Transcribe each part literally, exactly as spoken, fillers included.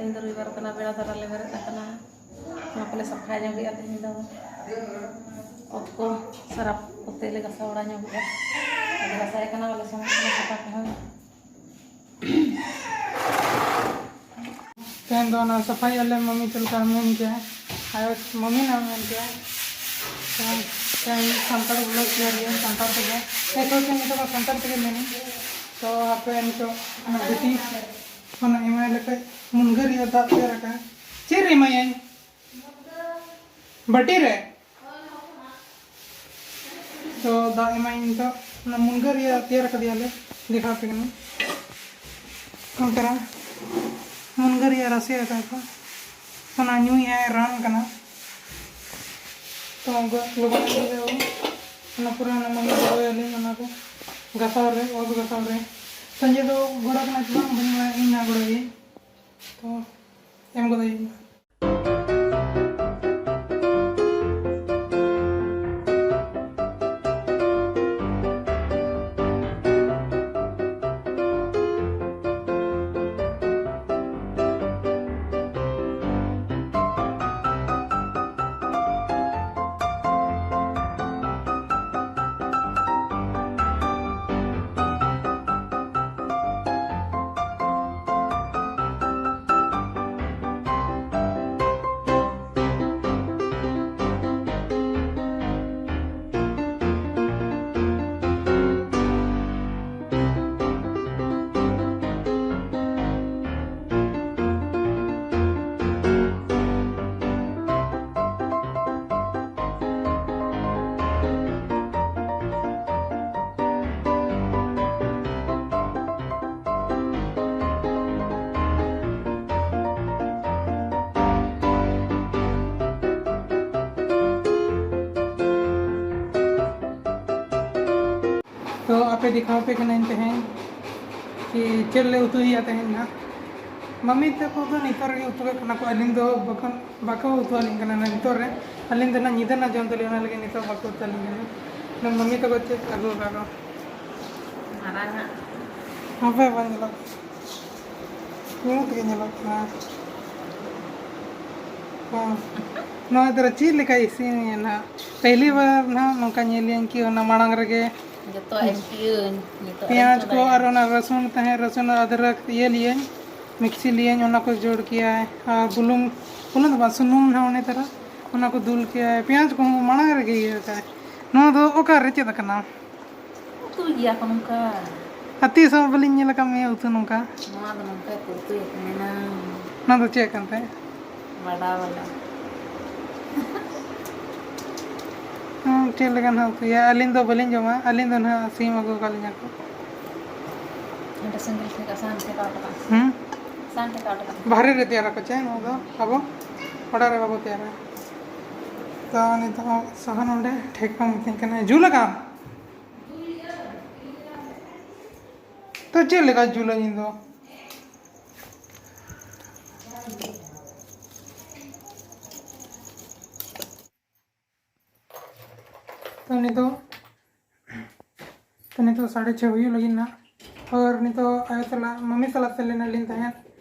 ᱛᱮᱦᱮᱧ ᱫᱚ ᱨᱚᱵᱤᱵᱟᱨ ᱠᱟᱱᱟ, ᱵᱮᱲᱟ ᱫᱷᱟᱨᱟ ᱞᱮ ᱵᱮᱨᱮᱫ ᱟᱠᱟᱱᱟ᱾ ᱚᱱᱟ ᱠᱚᱞᱮ ᱥᱟᱯᱷᱟ ᱧᱚᱜᱮᱜᱼᱟ ᱛᱮᱦᱮᱧ ᱫᱚ᱾ ᱚᱛ ᱠᱚ ᱥᱟᱨᱟᱯ ᱠᱚᱛᱮ ᱞᱮ ᱜᱟᱥᱟᱣ ᱵᱟᱲᱟ ᱧᱚᱜᱮᱜᱼᱟ᱾ ᱟᱫᱚ ᱜᱟᱥᱟᱭ ᱠᱟᱱᱟ ᱵᱚᱞᱮ, ᱥᱚᱢᱚᱭ ᱠᱟᱱᱟ ᱥᱟᱯᱷᱟ ᱠᱚᱦᱚᱸ᱾ ᱛᱮᱦᱮᱧ ᱫᱚ ᱚᱱᱟ ᱥᱟᱯᱷᱟᱭ ᱟᱞᱮ, ᱢᱟᱢᱤ ᱪᱮᱫ ᱞᱮᱠᱟ ᱢᱮᱱ ᱠᱮᱜᱼᱟ, ᱟᱭᱳ ᱢᱟᱢᱤ ᱱᱟ ᱢᱮᱱ ᱠᱮᱜᱼᱟ᱾ ᱛᱮᱦᱮᱧ, ᱛᱮᱦᱮᱧ ᱥᱟᱱᱛᱟᱲ vlog ᱛᱮᱭᱟᱨ ᱦᱩᱭᱩᱜᱼᱟ, ᱥᱟᱱᱛᱟᱲ ᱛᱮᱜᱮ᱾ ᱮ, ᱥᱚᱪᱪᱷᱚ ᱱᱤᱛᱚᱜ ᱢᱟ ᱥᱟᱱᱛᱟᱲ ᱛᱮᱜᱮ ᱢᱮᱱᱟᱹᱧ᱾ ᱛᱚ ᱟᱯᱮ ᱱᱤᱛᱚᱜ ᱚᱱᱟ ᱵᱤᱴᱤ ᱚᱱᱟ ᱮᱢᱟᱭ ᱞᱮᱠᱷᱟᱡ ᱢᱩᱱᱜᱟᱹ ᱨᱮᱭᱟᱜ ᱫᱟᱜ ᱛᱮᱭᱟᱨ ᱟᱠᱟᱫ᱾ ᱪᱮᱫ ᱨᱮ ᱮᱢᱟᱭᱟᱹᱧ? ᱵᱟᱹᱴᱤ ᱨᱮ᱾ ᱛᱚ ᱫᱟᱜ ᱮᱢᱟᱭ ᱱᱤᱛᱚᱜ᱾ ᱚᱱᱟ ᱢᱩᱱᱜᱟᱹ ᱨᱮᱭᱟᱜ ᱛᱮᱭᱟᱨ ᱠᱟᱫᱮᱭᱟᱞᱮ, ᱫᱮᱠᱷᱟᱣ ᱟᱯᱮ ᱠᱟᱹᱱᱟᱹᱧ᱾ ᱱᱚᱝᱠᱟᱱᱟᱜ ᱢᱩᱱᱜᱟᱹ ᱨᱮᱭᱟᱜ ᱨᱟᱥᱮ ᱟᱠᱟᱫ ᱠᱚ, ᱚᱱᱟ ᱧᱩᱭᱟᱭ, ᱨᱟᱱ ᱠᱟᱱᱟ᱾ ᱛᱚ ᱜᱚ-, ᱞᱚᱜᱚᱱ ᱧᱚᱜ ᱜᱮ ᱚᱱᱟ ᱯᱚᱨᱮ ᱚᱱᱟ ᱢᱟᱹᱭᱞᱟᱹ ᱫᱚᱦᱚᱭᱟᱞᱤᱧ, ᱚᱱᱟ ᱠᱚ ᱜᱟᱥᱟᱣ ᱨᱮ, ᱚᱛ ᱜᱟᱥᱟᱣ ᱨᱮ᱾ ᱥᱟᱸᱡᱮ ᱫᱚ ᱜᱚᱲᱚ ᱠᱟᱱᱟ ᱥᱮ ᱵᱟᱝ, ᱵᱟᱹᱧ ᱵᱟᱲᱟᱭᱟ, ᱤᱧ ᱱᱟ ᱜᱚᱲᱚᱭᱟᱹᱧ᱾ ᱛᱚ ᱮᱢ ᱜᱚᱫᱟᱭᱟᱹᱧ᱾ ᱛᱚ ᱟᱯᱮ ᱫᱮᱠᱷᱟᱣ ᱟᱯᱮ ᱠᱟᱹᱱᱟᱹᱧ ᱛᱮᱦᱮᱧ ᱠᱤ ᱪᱮᱫ ᱞᱮ ᱩᱛᱩᱭᱮᱫᱼᱟ ᱛᱮᱦᱮᱧ ᱱᱟᱦᱟᱜ᱾ ᱢᱟᱹᱢᱤ ᱛᱟᱠᱚ ᱫᱚ ᱱᱤᱛᱚᱜ ᱨᱮᱜᱮ ᱩᱛᱩ ᱠᱟᱜ ᱠᱟᱱᱟ ᱠᱚ, ᱟᱹᱞᱤᱧ ᱫᱚ ᱵᱟᱠᱚ, ᱵᱟᱠᱚ ᱩᱛᱩ ᱟᱹᱞᱤᱧ ᱠᱟᱱᱟ ᱱᱤᱛᱚᱜ ᱨᱮ᱾ ᱟᱹᱞᱤᱧ ᱫᱚ ᱱᱟᱦᱟᱜ ᱧᱤᱫᱟᱹ ᱱᱟᱦᱟᱜ ᱡᱚᱢ ᱛᱟᱹᱞᱤᱧ, ᱚᱱᱟ ᱞᱟᱹᱜᱤᱫ ᱱᱤᱛᱚᱜ ᱵᱟᱠᱚ ᱩᱛᱩ ᱟᱹᱞᱤᱧ ᱠᱟᱱᱟ᱾ ᱢᱟᱹᱢᱤ ᱛᱟᱠᱚ ᱪᱮᱫ ᱟᱹᱜᱩ ᱟᱠᱟᱫ ᱠᱚ? ᱢᱟᱨᱟᱝ ᱟᱜ᱾ ᱦᱟᱯᱮ ᱵᱟᱝ ᱧᱮᱞᱚᱜ ᱠᱟᱱᱟ, ᱧᱩᱛ ᱜᱮ ᱧᱮᱞᱚᱜ ᱠᱟᱱᱟ᱾ ᱦᱚᱸ᱾ ᱱᱚᱣᱟ ᱫᱚ ᱪᱮᱫ ᱞᱮᱠᱟ ᱤᱥᱤᱱ ᱮᱱᱟ ᱱᱟᱦᱟᱜ? ᱯᱮᱦᱞᱤ ᱵᱟᱨ ᱱᱟᱦᱟᱜ ᱱᱚᱝᱠᱟ ᱧᱮᱞ ᱭᱟᱹᱧ ᱠᱤ ᱚᱱᱟ ᱢᱟᱲᱟᱝ ᱨᱮᱜᱮ ᱡᱚᱛᱚᱣᱟᱜ ᱮᱢ ᱠᱤᱭᱟᱹᱧ ᱱᱤᱛᱚᱜ ᱯᱮᱸᱭᱟᱡᱽ ᱠᱚ ᱟᱨ ᱚᱱᱟ ᱨᱟᱹᱥᱩᱱ ᱛᱟᱦᱮᱸᱫ, ᱨᱟᱹᱥᱩᱱ ᱟᱫᱨᱚᱠ ᱤᱭᱟᱹ ᱞᱤᱭᱟᱹᱧ, ᱢᱤᱠᱥᱤ ᱞᱤᱭᱟᱹᱧ, ᱚᱱᱟ ᱠᱚ ᱡᱳᱲ ᱠᱮᱭᱟᱭ᱾ ᱟᱨ ᱵᱩᱞᱩᱝ, ᱵᱩᱞᱩᱝ ᱫᱚ ᱵᱟᱝ, ᱥᱩᱱᱩᱢ ᱱᱟᱦᱟᱜ ᱚᱱᱮ ᱛᱟᱨᱟ ᱚᱱᱟ ᱠᱚ ᱫᱩᱞ ᱠᱮᱭᱟᱭ᱾ ᱯᱮᱸᱭᱟᱡᱽ ᱠᱚᱦᱚᱸ ᱢᱟᱲᱟᱝ ᱨᱮᱜᱮ ᱤᱭᱟᱹ ᱠᱟᱜᱼᱟᱭ᱾ ᱱᱚᱣᱟ ᱫᱚ ᱚᱠᱟᱨᱮ ᱪᱮᱫ ᱟᱠᱟᱱᱟ? ᱩᱛᱩᱭ ᱜᱮᱭᱟ ᱠᱚ ᱱᱚᱝᱠᱟ᱾ ᱟᱨ ᱛᱤᱥ ᱦᱚᱸ ᱵᱟᱹᱞᱤᱧ ᱧᱮᱞ ᱟᱠᱟᱫ ᱢᱮᱭᱟ ᱩᱛᱩ ᱱᱚᱝᱠᱟ᱾ ᱱᱚᱣᱟ ᱫᱚ ᱱᱚᱝᱠᱟ ᱠᱚ ᱩᱛᱩᱭᱟ ᱠᱚ ᱢᱮᱱᱟ᱾ ᱚᱱᱟ ᱫᱚ ᱪᱮᱫ ᱠᱟᱱ ᱛᱟᱦᱮᱸᱫ? ᱵᱟᱰᱟ ᱵᱟᱰᱟ᱾ ᱦᱩᱸ, ᱪᱮᱫ ᱞᱮᱠᱟ ᱱᱟᱦᱟᱜ ᱩᱛᱩᱭᱟ? ᱟᱹᱞᱤᱧ ᱫᱚ ᱵᱟᱹᱞᱤᱧ ᱡᱚᱢᱟ᱾ ᱟᱹᱞᱤᱧ ᱫᱚ ᱱᱟᱦᱟᱜ ᱥᱤᱢ ᱟᱹᱜᱩ ᱟᱠᱟᱫ ᱞᱤᱧᱟ ᱠᱚ᱾ ᱚᱸᱰᱮ ᱥᱮᱸᱜᱮᱞ ᱴᱷᱮᱠᱟ ᱥᱟᱦᱟᱱ ᱴᱷᱮᱠᱟᱣ ᱠᱟᱜᱼᱟ᱾ ᱦᱩᱸ? ᱥᱟᱦᱟᱱ ᱴᱷᱮᱠᱟᱣ ᱠᱟᱜᱼᱟ᱾ ᱵᱟᱦᱨᱮ ᱨᱮ ᱛᱮᱭᱟᱨᱟ ᱠᱚ ᱪᱮ ᱱᱚᱣᱟ ᱫᱚ ᱟᱵᱚ ᱚᱲᱟᱜ ᱨᱮ ᱵᱟᱵᱚ ᱛᱮᱭᱟᱨᱟ᱾ ᱛᱚ ᱱᱤᱛᱚᱜ ᱥᱟᱦᱟᱱ ᱚᱸᱰᱮ ᱴᱷᱮᱠᱟ ᱢᱤᱛᱟᱹᱧ ᱠᱟᱱᱟ, ᱡᱩᱞ ᱟᱠᱟᱫ? ᱛᱚ ᱪᱮᱫ ᱞᱮᱠᱟ ᱡᱩᱞᱟᱹᱧ ᱤᱧ ᱫᱚ? ᱛᱚ ᱱᱤᱛᱚᱜ, ᱛᱚ ᱱᱤᱛᱚᱜ ᱥᱟᱲᱮ ᱪᱷᱚᱭ ᱦᱩᱭᱩᱜ ᱞᱟᱹᱜᱤᱫ ᱱᱟᱜ᱾ ᱟᱨ ᱱᱤᱛᱚᱜ ᱟᱭᱳ ᱥᱟᱞᱟᱜ, ᱢᱟᱢᱤ ᱥᱟᱞᱟᱜ ᱥᱮᱱ ᱞᱮᱱᱟ ᱞᱤᱧ ᱛᱟᱦᱮᱸᱫ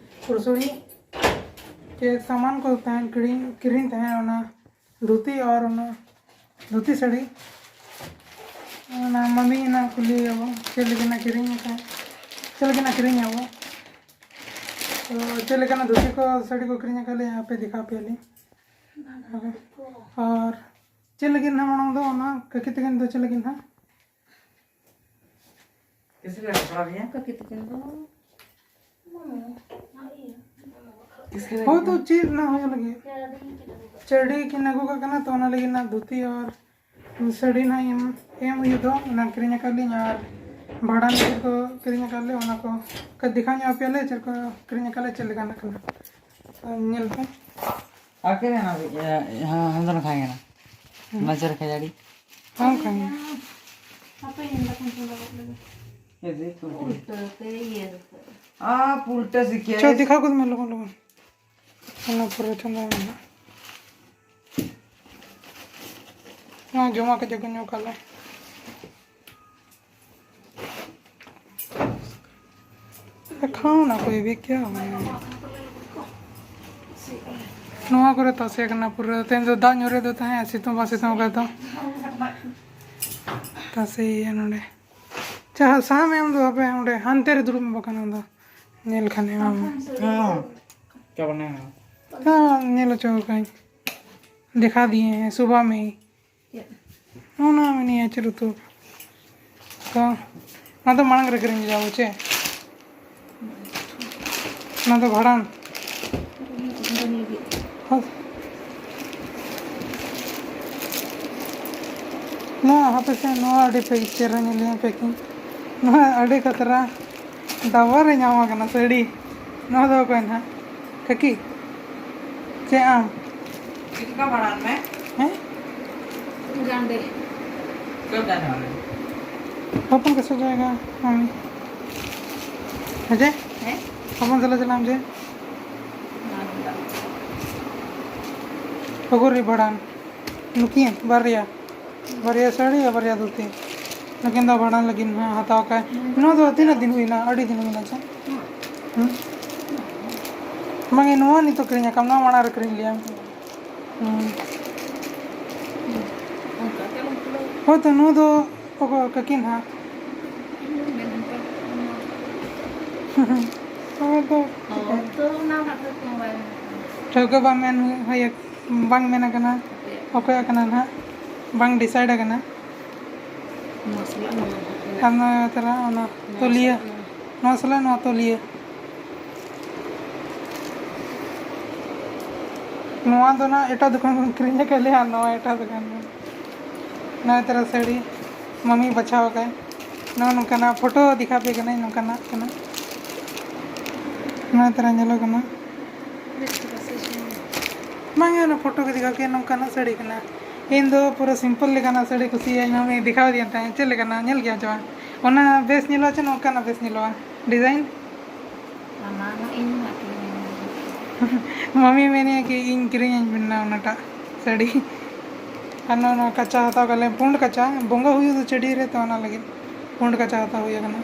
ᱯᱩᱨᱥᱩᱲᱤ᱾ ᱪᱮᱫ ᱥᱟᱢᱟᱱ ᱠᱚ ᱛᱟᱦᱮᱸᱫ ᱠᱤᱨᱤᱧ, ᱠᱤᱨᱤᱧ ᱛᱟᱦᱮᱸᱫ ᱚᱱᱟ ᱫᱷᱩᱛᱤ ᱟᱨ ᱚᱱᱟ ᱫᱷᱩᱛᱤ ᱥᱟᱹᱲᱤ᱾ ᱚᱱᱟ ᱢᱟᱢᱤ ᱚᱱᱟ ᱠᱩᱞᱤᱭᱟᱵᱚ ᱪᱮᱫ ᱞᱟᱹᱜᱤᱫ ᱱᱟ ᱠᱤᱨᱤᱧ ᱟᱠᱟᱫ, ᱪᱮᱫ ᱞᱟᱹᱜᱤᱫ ᱱᱟ ᱠᱤᱨᱤᱧ ᱟᱵᱚ᱾ ᱛᱚ ᱪᱮᱫ ᱞᱮᱠᱟᱱᱟᱜ ᱫᱷᱩᱛᱤ ᱠᱚ ᱥᱟᱹᱲᱤ ᱠᱚ ᱠᱤᱨᱤᱧ ᱟᱠᱟᱫ ᱞᱤᱧᱟ ᱦᱟᱯᱮ ᱫᱮᱠᱷᱟᱣ ᱯᱮᱭᱟᱞᱤᱧ᱾ ᱟᱨ ᱪᱮᱫ ᱞᱟᱹᱜᱤᱫ ᱱᱟᱦᱟᱜ ᱢᱟᱲᱟᱝ ᱫᱚ ᱚᱱᱟ ᱠᱟᱹᱠᱤ ᱛᱟᱹᱠᱤᱱ ᱫᱚ ᱪᱮᱫ ᱞᱟᱹᱜᱤᱫ ᱱᱟᱦᱟᱜ? ᱠᱟᱹᱠᱤ ᱛᱟᱹᱠᱤᱱ ᱫᱚ ᱦᱳᱭ ᱛᱚ ᱪᱮᱫ ᱨᱮᱱᱟᱜ ᱦᱩᱭᱩᱜ ᱞᱟᱹᱜᱤᱫ? ᱪᱟᱹᱲᱤ ᱠᱤᱱ ᱟᱹᱜᱩ ᱠᱟᱜ ᱠᱟᱱᱟ ᱛᱚ ᱚᱱᱟ ᱞᱟᱹᱜᱤᱫ ᱱᱟᱜ ᱫᱷᱩᱛᱤ ᱟᱨ ᱥᱟᱹᱲᱤ ᱱᱟᱜ ᱮᱢ, ᱮᱢ ᱦᱩᱭᱩᱜ ᱫᱚ ᱚᱱᱟ ᱠᱤᱨᱤᱧ ᱟᱠᱟᱫ ᱞᱤᱧ ᱟᱨ ᱵᱷᱟᱸᱰᱟᱱ ᱞᱟᱹᱜᱤᱫ ᱠᱚ ᱠᱤᱨᱤᱧ ᱟᱠᱟᱫ ᱞᱮ ᱚᱱᱟ ᱠᱚ ᱠᱟᱹᱡ ᱫᱮᱠᱷᱟᱣ ᱧᱚᱜ ᱟᱯᱮᱭᱟᱞᱮ ᱪᱮᱫ ᱠᱚ ᱠᱤᱨᱤᱧ ᱟᱠᱟᱫ ᱞᱮ ᱪᱮᱫ ᱞᱮᱠᱟᱱᱟᱜ ᱠᱟᱱᱟ᱾ ᱧᱮᱞ ᱯᱮ᱾ ᱟᱨ ᱠᱮ ᱦᱟᱸ ᱦᱟᱸ ᱦᱟᱸ ᱫᱚ ᱠᱷᱟᱭ ᱜᱮ ᱱᱟ᱾ ᱦᱩᱸ᱾ ᱱᱚᱡᱚᱨ ᱠᱷᱟᱡᱟᱲᱤ᱾ ᱦᱚᱸ ᱠᱷᱟᱭ᱾ ᱦᱟᱯᱮ ᱤᱧ ᱫᱟᱠᱟᱧ ᱪᱚᱸᱫᱟ ᱜᱚᱫ ᱞᱮᱜᱮ᱾ ᱮ ᱫᱮ ᱠᱚ᱾ ᱩᱞᱴᱟᱹ ᱛᱮ ᱤᱭᱟᱹ ᱠᱟᱛᱮ᱾ ᱟᱯ ᱩᱞᱴᱟᱹ ᱥᱤᱠᱷᱮ᱾ ᱪᱚ ᱫᱮᱠᱷᱟᱣ ᱜᱚᱫ ᱢᱮ ᱞᱚᱜᱚᱱ ᱞᱚᱜᱚᱱ᱾ ᱚᱱᱟ ᱯᱚᱨᱮ ᱪᱚᱸᱫᱟ ᱢᱮ ᱱᱟᱜ᱾ ᱱᱚᱣᱟ ᱡᱚᱢᱟ ᱠᱟᱛᱮ ᱠᱚ ᱧᱩ ᱠᱟᱞᱮ᱾ खाओ ना कोई भी, क्या हो गया? ᱱᱚᱣᱟ ᱠᱚᱨᱮ ᱛᱟᱥᱮ ᱠᱟᱱᱟ ᱯᱩᱨᱟᱹ᱾ ᱛᱮᱦᱮᱧ ᱫᱚ ᱫᱟᱜ ᱧᱩᱨᱮ ᱫᱚ ᱛᱟᱦᱮᱸ, ᱥᱤᱛᱩᱝ ᱵᱟᱝ ᱥᱤᱛᱩᱝ ᱠᱟᱜ ᱫᱚ᱾ ᱛᱟᱥᱮᱭᱮᱭᱟ ᱱᱚᱰᱮ᱾ ᱪᱟ ᱥᱟᱦᱟ ᱢᱮ ᱟᱢ ᱫᱚ, ᱦᱟᱯᱮ ᱚᱸᱰᱮ ᱦᱟᱱᱛᱮ ᱨᱮ ᱫᱩᱲᱩᱵ ᱢᱮ ᱵᱟᱠᱷᱟᱱ ᱟᱢ ᱫᱚ ᱧᱮᱞ ᱠᱷᱟᱱᱮ ᱟᱢ᱾ ᱦᱮᱸ᱾ ᱠᱟ ᱵᱚᱱᱟ? ᱦᱮᱸ, ᱧᱮᱞ ᱦᱚᱪᱚ ᱠᱟᱹᱧ᱾ ᱫᱮᱠᱷᱟ ᱫᱤᱭᱮ ᱦᱮᱸ, ᱥᱩᱵᱷᱟ ᱢᱮ᱾ ᱚᱱᱟ ᱢᱮᱱᱟᱭᱟ ᱪᱮᱫ ᱩᱛᱩ? ᱛᱚ, ᱚᱱᱟ ᱫᱚ ᱢᱟᱲᱟᱝ ᱨᱮ ᱠᱤᱨᱤᱧ ᱞᱮᱫᱟ ᱵᱚ, ᱪᱮ? ᱚᱱᱟ ᱫᱚ ᱵᱷᱟᱲᱟᱱ᱾ ᱱᱚᱣᱟ ᱦᱟᱯᱮ ᱥᱮ, ᱱᱚᱣᱟ ᱟᱹᱰᱤ ᱯᱮ ᱪᱮᱦᱨᱟ ᱧᱮᱞ ᱧᱟᱢ ᱯᱮ ᱠᱤ? ᱱᱚᱣᱟ ᱟᱹᱰᱤ ᱠᱷᱟᱛᱨᱟ᱾ ᱰᱟᱵᱚᱨ ᱨᱮ ᱧᱟᱢ ᱟᱠᱟᱱᱟ ᱥᱟᱹᱲᱤ᱾ ᱱᱚᱣᱟ ᱫᱚ ᱚᱠᱚᱭ ᱱᱟᱦᱟᱜ? ᱠᱟᱹᱠᱤ? ᱪᱮ ᱟᱢ? ᱪᱮᱫ ᱞᱮᱠᱟ ᱵᱟᱲᱟᱭ ᱢᱮ? ᱦᱮᱸ? ᱜᱟᱸᱰᱮ᱾ ᱪᱮᱫ ᱞᱮᱠᱟ ᱵᱟᱲᱟᱭ ᱢᱮ? ᱦᱚᱯᱚᱱ ᱠᱚ ᱥᱟᱡᱟᱣ ᱮᱫᱟ, ᱢᱟᱢᱤ᱾ ᱦᱮᱸ ᱪᱮ? ᱦᱮᱸ? ᱦᱚᱯᱚᱱ ᱥᱟᱞᱟᱜ ᱪᱟᱞᱟᱜ ᱟᱢ ᱪᱮ? ᱵᱟᱝ ᱪᱟᱞᱟᱜ᱾ ᱚᱠᱚᱨ ᱨᱮ ᱵᱷᱟᱲᱟᱱ? ᱱᱩᱠᱤᱱ ᱵᱟᱨᱭᱟ, ᱵᱟᱨᱭᱟ ᱥᱟᱹᱲᱤ ᱟᱨ ᱵᱟᱨᱭᱟ ᱫᱷᱩᱛᱤ᱾ ᱱᱩᱠᱤᱱ ᱫᱚ ᱵᱷᱟᱸᱰᱟᱱ ᱞᱟᱹᱜᱤᱫ ᱱᱟᱦᱟᱜ ᱦᱟᱛᱟᱣ ᱠᱟᱜ᱾ ᱱᱚᱣᱟ ᱫᱚ ᱛᱤᱱᱟᱹᱜ ᱫᱤᱱ ᱦᱩᱭᱱᱟ? ᱟᱹᱰᱤ ᱫᱤᱱ ᱦᱩᱭᱱᱟ ᱪᱮ? ᱦᱩᱸ? ᱵᱟᱝ, ᱱᱚᱣᱟ ᱱᱤᱛᱚᱜ ᱠᱤᱨᱤᱧ ᱟᱠᱟᱫ, ᱱᱚᱣᱟ ᱢᱟᱲᱟᱝ ᱨᱮ ᱠᱤᱨᱤᱧ ᱞᱮᱭᱟ᱾ ᱦᱩᱸ᱾ ᱦᱳᱭ ᱛᱚ, ᱱᱚᱣᱟ ᱫᱚ ᱚᱠᱚᱭ ᱠᱟᱹᱠᱤ ᱱᱟᱦᱟᱜ? ᱦᱳᱭ ᱛᱚ᱾ ᱦᱳᱭ ᱛᱚ, ᱚᱱᱟ ᱠᱟᱛᱷᱟ ᱠᱚ ᱵᱟᱭ ᱢᱮᱱ ᱠᱟᱱᱟ᱾ ᱴᱷᱟᱹᱣᱠᱟᱹ ᱵᱟᱝ ᱢᱮᱱ ᱦᱩᱭ, ᱵᱟᱝ ᱢᱮᱱ ᱟᱠᱟᱱᱟ᱾ ᱚᱠᱚᱭᱟᱜ ᱠᱟᱱᱟ ᱱᱟᱦᱟᱜ? ᱵᱟᱝ decide ᱟᱠᱟᱱᱟ᱾ ᱱᱚᱣᱟ ᱥᱟᱞᱟᱜ ᱱᱚᱣᱟ ᱦᱚᱸ ᱟᱨ ᱱᱚᱣᱟ ᱛᱚᱨᱟ ᱚᱱᱟ ᱱᱚᱣᱟ ᱛᱚᱞᱤᱭᱟᱹ, ᱥᱟᱞᱟᱜ ᱱᱚᱣᱟ᱾ ᱱᱚᱣᱟ ᱥᱟᱞᱟᱜ ᱱᱚᱣᱟ ᱛᱚᱞᱤᱭᱟᱹ᱾ ᱱᱚᱣᱟ ᱫᱚ ᱱᱟᱜ ᱮᱴᱟᱜ ᱫᱚᱠᱟᱱ ᱠᱷᱚᱱ ᱠᱤᱨᱤᱧ ᱟᱠᱟᱫ ᱞᱮᱭᱟ, ᱟᱨ ᱱᱚᱣᱟ ᱮᱴᱟᱜ ᱫᱚᱠᱟᱱ ᱠᱷᱚᱱ᱾ ᱱᱚᱣᱟ ᱛᱚᱨᱟ ᱥᱟᱹᱲᱤ ᱢᱟᱢᱤ ᱵᱟᱪᱷᱟᱣ ᱟᱠᱟᱫ᱾ ᱱᱚᱜᱼᱚ ᱱᱚᱝᱠᱟᱱᱟᱜ ᱯᱷᱳᱴᱳ ᱫᱮᱠᱷᱟᱣ ᱯᱮ ᱠᱟᱹᱱᱟᱹᱧ, ᱱᱚᱝᱠᱟᱱᱟᱜ ᱠᱟᱱᱟ᱾ ᱱᱚᱣᱟ ᱛᱚᱨᱟ ᱧᱮᱞᱚᱜ ᱠᱟᱱᱟ᱾ ᱵᱟᱝ, ᱚᱱᱟ ᱯᱷᱳᱴᱳ ᱜᱮ ᱫᱮᱠᱷᱟᱣ ᱠᱮᱫ, ᱱᱚᱝᱠᱟᱱᱟᱜ ᱥᱟᱹᱲᱤ ᱠᱟᱱᱟ᱾ ᱤᱧ ᱫᱚ ᱯᱩᱨᱟᱹ simple ᱞᱮᱠᱟᱱᱟᱜ ᱥᱟᱹᱲᱤ ᱠᱩᱥᱤᱭᱟᱜ ᱤᱧ, ᱢᱟᱢᱤ ᱫᱮᱠᱷᱟᱣ ᱟᱫᱤᱧ ᱛᱟᱦᱮᱸᱫ᱾ ᱪᱮᱫ ᱞᱮᱠᱟᱱᱟᱜ ᱧᱮᱞ ᱜᱮᱭᱟ ᱪᱮ ᱵᱟᱝ? ᱚᱱᱟ ᱵᱮᱥ ᱧᱮᱞᱚᱜᱼᱟ ᱪᱮ ᱱᱚᱝᱠᱟᱱᱟᱜ ᱵᱮᱥ ᱧᱮᱞᱚᱜᱼᱟ design? ᱚᱱᱟ ᱫᱚ ᱤᱧ ᱢᱟ ᱠᱤᱨᱤᱧ ᱟᱹᱧ᱾ ᱢᱟᱢᱤ ᱢᱮᱱᱮᱫᱼᱟ ᱠᱤ ᱤᱧ ᱠᱤᱨᱤᱧ ᱟᱹᱧ ᱢᱮ ᱚᱱᱟᱴᱟᱜ ᱥᱟᱹᱲᱤ᱾ ᱟᱨ ᱱᱚᱣᱟ, ᱱᱚᱣᱟ ᱠᱟᱪᱟ ᱦᱟᱛᱟᱣ ᱠᱟᱜ ᱞᱮ, ᱯᱩᱸᱰ ᱠᱟᱪᱟ, ᱵᱚᱸᱜᱟ ᱦᱩᱭᱩᱜ ᱫᱚ ᱪᱟᱹᱰᱤ ᱨᱮ, ᱛᱚ ᱚᱱᱟ ᱞᱟᱹᱜᱤᱫ ᱯᱩᱸᱰ ᱠᱟᱪᱟ ᱦᱟᱛᱟᱣ ᱦᱩᱭ ᱟᱠᱟᱱᱟ᱾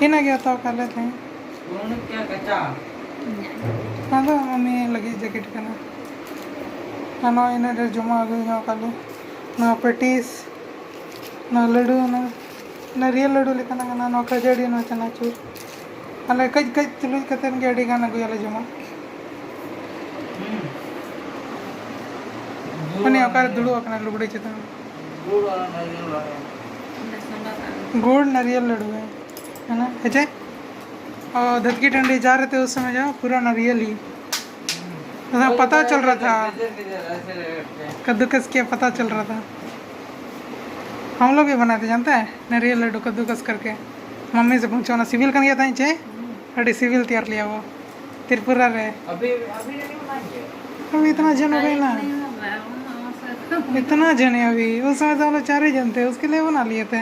ᱤᱱᱟᱹᱜ ᱜᱮ ᱦᱟᱛᱟᱣ ᱠᱟᱜ ᱞᱮ ᱛᱟᱦᱮᱸᱫ᱾ ᱯᱩᱸᱰ ᱠᱟᱪᱟ? ᱱᱚᱣᱟ ᱫᱚ ᱢᱟᱢᱤ ᱞᱟᱹᱜᱤᱫ ᱡᱮᱠᱮᱴ ᱠᱟᱱᱟ᱾ ᱟᱨ ᱱᱚᱣᱟ ᱤᱱᱟᱹ ᱰᱷᱮᱨ ᱡᱚᱢᱟᱜ ᱟᱹᱜᱩ ᱧᱚᱜ ᱠᱟᱜ ᱞᱮ᱾ ᱱᱚᱣᱟ ᱯᱮᱴᱤᱥ, ᱱᱚᱣᱟ ᱞᱟᱹᱰᱩ, ᱚᱱᱟ ᱱᱟᱨᱤᱭᱮᱞ ᱞᱟᱹᱰᱩ ᱞᱮᱠᱟᱱᱟᱜ ᱠᱟᱱᱟ, ᱱᱚᱣᱟ ᱠᱷᱟᱹᱡᱟᱹᱲᱤ, ᱱᱚᱣᱟ ᱪᱟᱱᱟᱪᱩᱨ᱾ ᱟᱞᱮ ᱠᱟᱹᱡ ᱠᱟᱹᱡ ᱛᱩᱞᱩᱡ ᱠᱟᱛᱮᱫ ᱜᱮ ᱟᱹᱰᱤ ᱜᱟᱱ ᱟᱹᱜᱩᱭᱟᱞᱮ ᱡᱚᱢᱟᱜ᱾ ᱩᱱᱤ ᱚᱠᱟᱨᱮ ᱫᱩᱲᱩᱵ ᱟᱠᱟᱱᱟ ᱞᱩᱜᱽᱲᱤ ᱪᱮᱛᱟᱱ ᱨᱮ? गुड़ नारियल लड्डू है। गुड़ नारियल लड्डू है, है ना? अजय, और धतकी डंडी जा रहे थे उस समय, जो पूरा नारियल ही, तो पता चल रहा था, कद्दूकस किया, पता चल रहा था। हम लोग भी बनाए थे, जानते हैं, नारियल लड्डू कद्दूकस करके। मम्मी से पूछो ना, सिविल कन गया था नीचे, अरे सिविल तैयार लिया वो त्रिपुरा रे। अभी अभी नहीं बनाएंगे। अभी इतना जन हो गए ना, नहीं होगा, हम लोग से। इतना जन है अभी, उस समय तो हम लोग चार ही जन थे, उसके लिए बना लिए थे।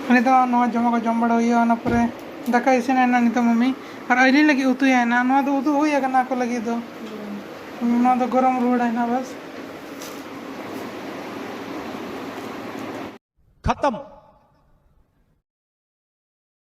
ᱱᱤᱛᱚᱜ ᱱᱚᱣᱟ ᱡᱚᱢᱟᱜ ᱠᱚ ᱡᱚᱢ ᱵᱟᱲᱟ ᱦᱩᱭᱩᱜᱼᱟ, ᱚᱱᱟ ᱯᱚᱨᱮ ᱫᱟᱠᱟ ᱤᱥᱤᱱ ᱮᱱᱟ ᱱᱤᱛᱚᱜ ᱢᱟᱢᱤ, ᱟᱨ ᱟᱹᱞᱤᱧ ᱞᱟᱹᱜᱤᱫ ᱩᱛᱩᱭᱟ ᱦᱮᱱᱟᱜ, ᱱᱚᱣᱟ ᱫᱚ ᱩᱛᱩ ᱦᱩᱭ ᱟᱠᱟᱱᱟ ᱟᱠᱚ ᱞᱟᱹᱜᱤᱫ ᱫᱚ, ᱱᱚᱣᱟ ᱫᱚ ᱜᱚᱨᱚᱢ ᱨᱩᱣᱟᱹᱲ ᱦᱮᱱᱟᱜ ᱵᱟᱥ᱾ खत्म।